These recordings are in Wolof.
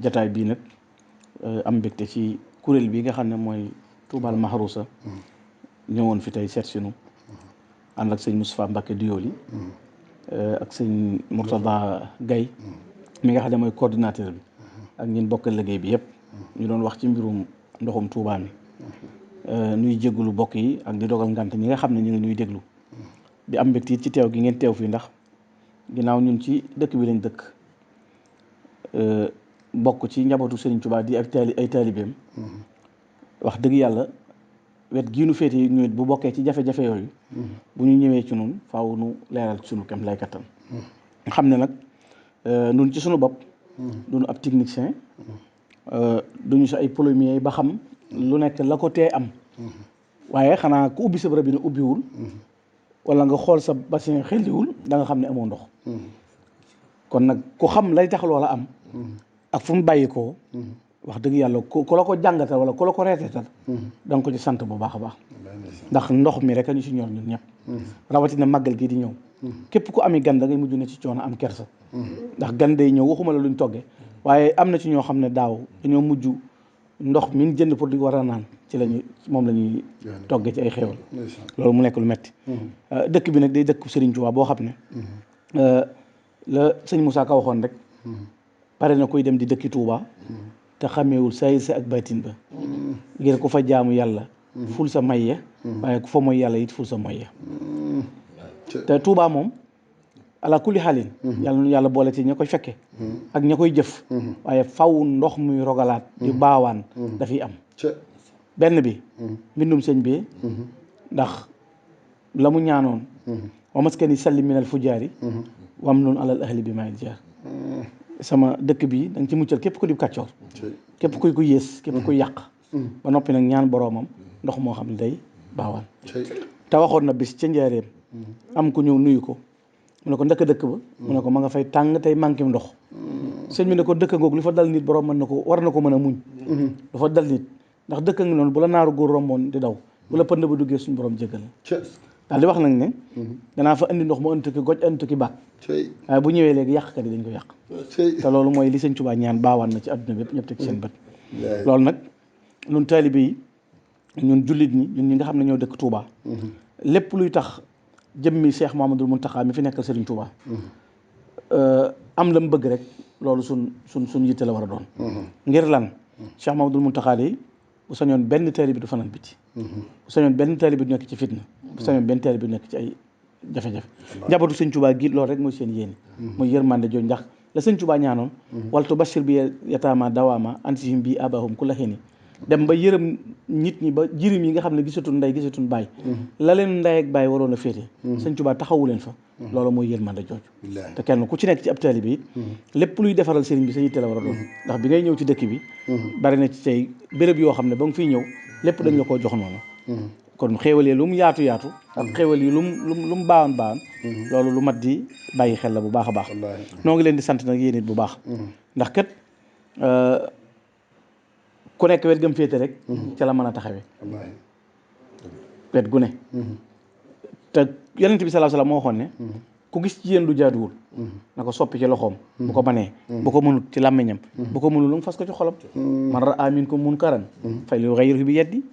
jataay bii nag am mbégte ci kuréel bi nga xam ne mooy Touba Mahrousa ñëwoon fi tey seet si nu ànd ak sëñ Moustapha Mbacké Doyoly ak sëñ Mourtada Gaye mi nga xam ne mooy coordinateur bi ak ñun bokkal liggéey bi yëpp ñu doon wax ci mbirum ndoxum Touba mi nuy jéggulu bokk yi ak di dogal ngant ñi nga xam ne ñu ngi nuy déglu di am mbégte it ci teew gi ngeen teew fii ndax ginnaaw ñun ci dëkk bi lañ dëkk bokk ci njabootu Serigne Touba di ay taalibeem wax dëgg yàlla wet gii nu féete yi ñu bu bokkee ci jafe-jafe yooyu bu ñu ñëwee ci nun faaw nu leeral ci sunu kem lay kattan xam ne nag nun ci sunu bopp duñu ab technicien duñu si ay polomier ba xam lu nekk la ko tee am waaye xanaa ku ubbi sa bërëb bi ne ubbiwul wala nga xool sa bassin xelliwul da nga xam ne amoo ndox kon nag ku xam lay tax loola am ak fu mu bàyyi koo wax dëgg yàlla ku la ko jàngatal wala ku la ko reeteetal da nga ko ci sant bu baax a baax ndax ndox mi rek a ñu si ñor ñun ñëpp rawatina màggal gi di ñëw képp ku ami gan da ngay mujj ne ci coono am kersa ndax gan day ñëw waxuma la luñ toggee waaye am na ci ñoo xam ne daaw dañoo mujj ndox min jënd pour di war a naan ci lañuy moom la ñuy toggee ci ay xéewal loolu mu nekk lu metti dëkk bi nag day dëkk Serigne Touba boo xam ne la sëñ Moussa Ka waxoon rek pare na koy dem di dëkki Touba te xameewul saayir sa ak baatin ba ngir ku fa jaamu yàlla ful sa may ya waaye ku fa mooy yàlla it ful sa moy ya te Touba moom ala kulli xaalin yàlla nu yàlla boole ci ña koy fekke ak ña koy jëf waaye faw ndox muy rogalaat yu baawaan dafiy am benn bi mbindum sëñ bi ndax la mu ñaanoon wa maskani salli minal fujaari wam noonu alal ahli bi maayil jaar sama dëkk bi da nga ci muccal képp ku di kàccoor képp kuy ku yées képp kuy yàq ba noppi nag ñaan boroomam ndox moo xam ne day baawaan te waxoon na bis ca njaareem am ku ñëw nuyu ko mu ne ko ndëkk dëkk ba mu ne ko ma nga fay tàng tey manqué ndox sëñ bi ne ko dëkk ngoog lu fa dal nit borom mën na ko war na ko mën a muñ lu fa dal nit ndax dëkk ngi noonu bu la naaru góor romboon di daw bu la pënd ba duggee suñu borom jégal daal di wax nag ne danaa fa andi ndox mu andi tukki goj andi tukki baat waaye bu ñëwee léegi yàqkat yi dañ ko yàq te loolu mooy li sëñ Touba ñaan baawaan na ci adduna bi yëpp ñëpp teg seen bët loolu nag ñun taalibe yi ñun jullit ñi ñun ñi nga xam ne ñoo dëkk Touba lépp luy tax jëmmi Cheikh Mouhamadoul Mountakha mi fi nekkal Serigne Touba am la mu bëgg rek loolu suñ yitte la war a doon ngir lan Cheikh Mouhamadoul Mountakha de bu sañoon benn taalibe bi du fanaan biti bu sañoon benn taalibe bi du nekk ci fitna bu sañoon benn taalibe bi du nekk ci ay jafe-jafe njabootu sëñ Touba gi loolu rek mooy seen yéene mooy yërmande jooju ndax la sëñ Touba ñaanoon waltu bashir bi yataama dawaama ansihim bi abahum ku la xeni dem ba yërëm nit ñi ba jirim yi nga xam ne gisatul ndey gisatul baay la leen ndey ak baay waroon a féete sëñ Touba taxawu leen fa loolu mooy yërmande jooju te kenn ku ci nekk ci ab taalibe bi it lépp luy defaral sëriñ bi sa yitte la war a doon ndax bi ngay ñëw ci dëkk bi bari na ci tey béréb yoo xam ne ba nga fiy ñëw lépp dañ la koo jox noonu kon xéewal yi lu mu yaatu yaatu ak xéewal yi lu mu baawan loolu lu mat di bàyyi xel la bu baax a baax noo ngi leen di sant nag yéen it bu baax ndax kat ku nekk wet gëm féete rek ca la mën a taxawee wet gu ne te yonent bi sallallahu alayhi wasallam moo waxoon ne ku gis ci yéen lu jaaduwul na ko soppi ci loxoom bu ko manee bu ko mënut ci làmmiñam bu ko mënul lu mu fas ko ci xolam man ra'a minkum munkaran falyughayyirhu bi yadihi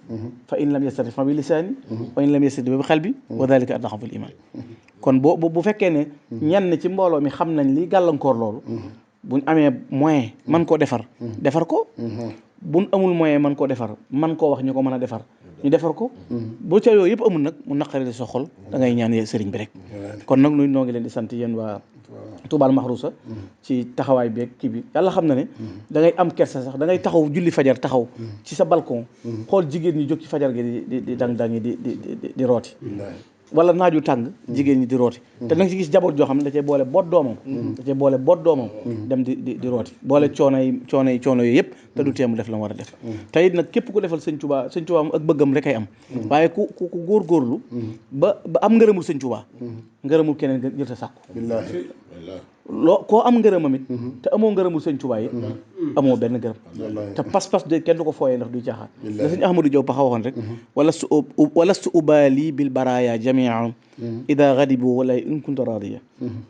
fa in lam yastati' fa bi lisaani wa in lam yastati' bi qalbi wa dhalika ad'aful iman kon bu fekkee ne ñenn ci mbooloo mi xam nañ li gàllankoor loolu buñ amee moyen man koo defar ko buñ amul moyen man koo defar man koo wax ñu ko mën a defar ñu defar ko boo ca yooyu yëpp amul nag mu naqari sa xol da ngay ñaan sëriñ bi rek kon nag noo ngi leen di sant yéen waa Touba Mahrousa ci taxawaay beeg kii bi yàlla xam na ne da ngay am kersa sax da ngay taxaw julli fajar taxaw ci sa balcon xool jigéen ñi jóg ci fajar gi di dang-dangi di rooti wala naaju tàng jigéen ñi di rooti te da nga ci gis jaboot joo xam ne da cee boole boot doomam dem di rooti boole coono yooyu yëpp te du teemu def la mu war a def te it nag képp ku defal sëñ Touba ak bëggam rek ay am waaye ku góorgóorlu ba am ngërëmul sëñ Touba ngërëmul keneen jël sa sàkku koo am ngërëmam it te amoo ngërëmul sëñ Tuubaa it amoo benn ngërëm te pas-pas de kenn du ko fooyee ndax duy caaxaan la sëñ Ahmadou Diaw Pakha waxoon rek walastu ubaali bil baraya jamian ida gadibu wala in kunta radiya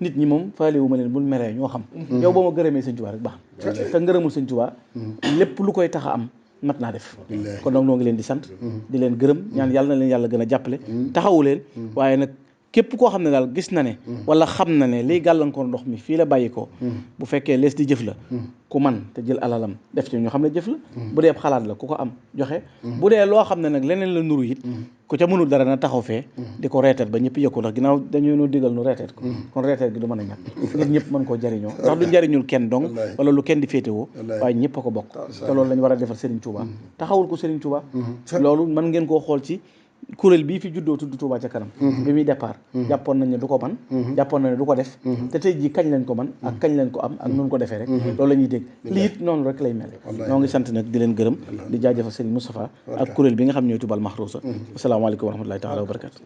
nit ñi moom faalewu ma leen bul meree ñoo xam yow boo ma gërëmee sëñ Tuubaa rek baax te ngërëmul sëñ Tuubaa lépp lu koy tax a am mat naa def kon donc noo ngi leen di sant di leen gërëm ñaan yàlla na leen yàlla gën a jàppale taxawu leen waaye nag képp koo xam ne daal gis na ne wala xam na ne liy gàllankoor ndox mi fii la bàyyi ko bu fekkee lees di jëf la ku man te jël alalam def ci ñoo xam ne jëf la bu dee xalaat la ku ko am joxe bu dee loo xam ne nag leneen la nuru it ku ca mënul dara na taxaw fee di ko reeteet ba ñëpp yëkku ndax ginnaaw dañu nu digal nu reeteet ko kon reeteet gi du mën a ñàkk nit ñëpp mën koo jariñoo ndax du njariñul kenn dong wala lu kenn di féetewoo waaye ñëpp a ko bokk te loolu lañu war a defal Serigne Touba taxawul ko Serigne Touba loolu mën ngeen koo xool ci kuréel bii fi juddoo tudd Touba ca kanam bi muy départ jàppoon nañ ne du ko man jàppoon nañ ne du ko def te tey jii kañ lañ ko man ak kañ lañ ko am ak nun ko defee rek loolu la ñuy dégg lii it noonu rek lay mel ñoo ngi sant nag di leen gërëm di jaajëfal Serigne Moustapha ak kuréel bi nga xam ñooy Touba Mahrousa asalaamaaleykum wa rahmatullahi taala wa barakatu